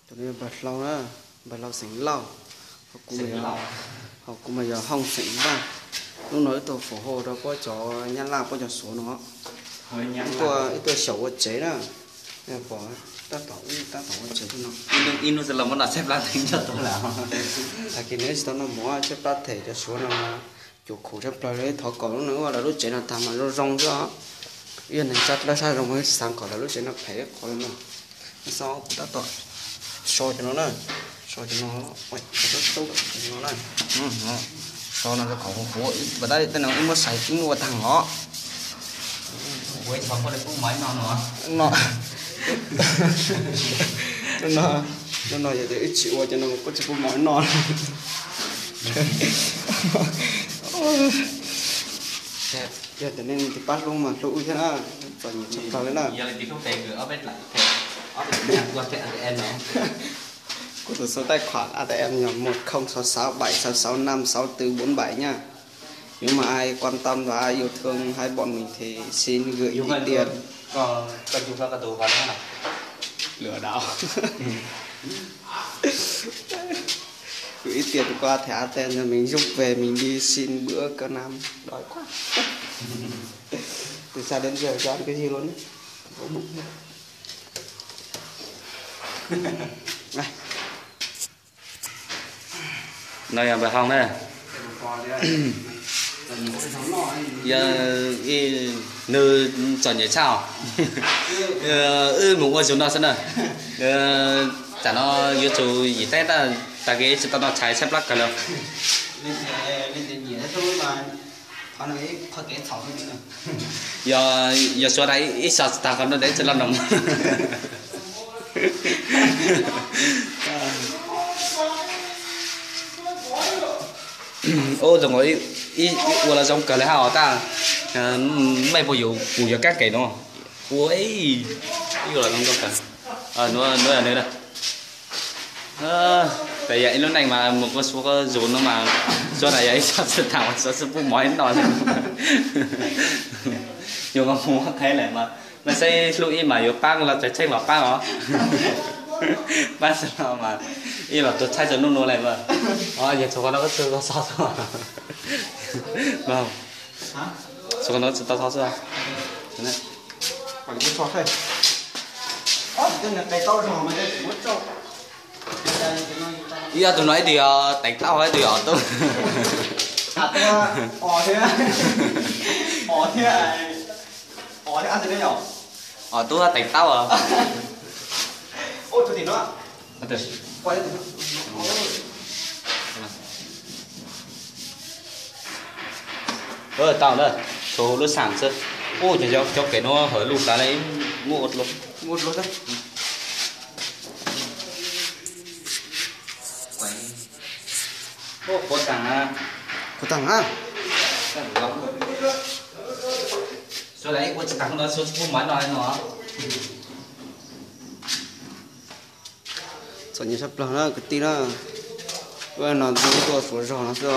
Tus no yog npawg Hlau na, npawg Hlau xeem Lauj, hos kuv mas yog Hooj xeem Vaj. Hnub no wb tuaj foom hau rau puab cov Nyab Laj puab cov Suav no. Wb tuaj xyaum ua tsev na, pom tab tom wb tab tom ua tsev no. Ib hnub xwb los muab noj tshaib plab them coj tuaj lawm. Tag kis no wb tsis tau noj mov, tshaib plab them cov Suav no mas cuam khum tshaj plaws li. Thov kom hnub no wb ua lawv lub tsev no tag mas zoo zoo xwb os. Wb yog neeg dab sab zoo mas wb tsis xav kom lawv lub tsev no phem ib qho li no. Tab tom so cov no na, so cov no, cov tub tub cov no na. So no rau kom huv huv, tab tej no wb muab sai wb muab ua tag os. Hnub no, hnub no yog tias wb tsis ua cov no puab tsis pub mov noj. Yog tias nej tus pab hlub mas hlub wb thiab na, txom nyem tshaj plaws li na. Kuv tus số tài khoản A T M yog một không sáu sáu bảy sáu sáu năm sáu tư bốn bảy nha. Nếu mà ai quan tâm và ai yêu thương hai bọn mình thì xin gửi ít tiền. Lừa đảo. Gửi ít tiền qua thẻ A T M rồi mình rút về mình đi xin bữa cơm năm. Đói quá. Từ xa đến giờ cho ăn cái gì luôn á. No yog npawg Hoo na. Yog nws txom nyem tshaj os. Wb mus ua zug no xwb na. Tsam no yuav tsum yim teb tag, tag kis tsis tau noj tshais tshaib plab kawg lawm. Yog, yog suav tas ib xyos tsis tag qhov no ib tsis loj no. Ub, zoo ua los zoo kawg li hab os, tab meej puas yuav kuv yuav kab kev no. Ua ib, ua los zoo kawg. Nuav yog nws na. Tes yog ib lub neej mas mus kuaj suav zuj no mas, suav tas yog ib xyos tsis tag mas suav tsis pub mov ib no li. Yuav mus qheb lawm mas, mej saib hlub ib mas yuav paab los txhaj tsheej los paab os. Paab tsis los mas ib los tuag tshaib rua nub nua le mas. Yog txug qhov no koj tsi tau txhob xwb. Txug qhov no tsi tau txhob xwb. Ib ob tug no ib tug yog teev taub, ib tug yog tub. Tub teev taub. Tau na, txug lub xam xwb. Ub, cov kev nuav hawm lug tas le, muab ua dlua. Ua dlua xwb. Ua taag, ua taag na. Suav ua tsis taag no, suav tsis pub mov no no. Txom nyem sab plawg na kwv tij na. Ua no tuaj fuav zog no xwb.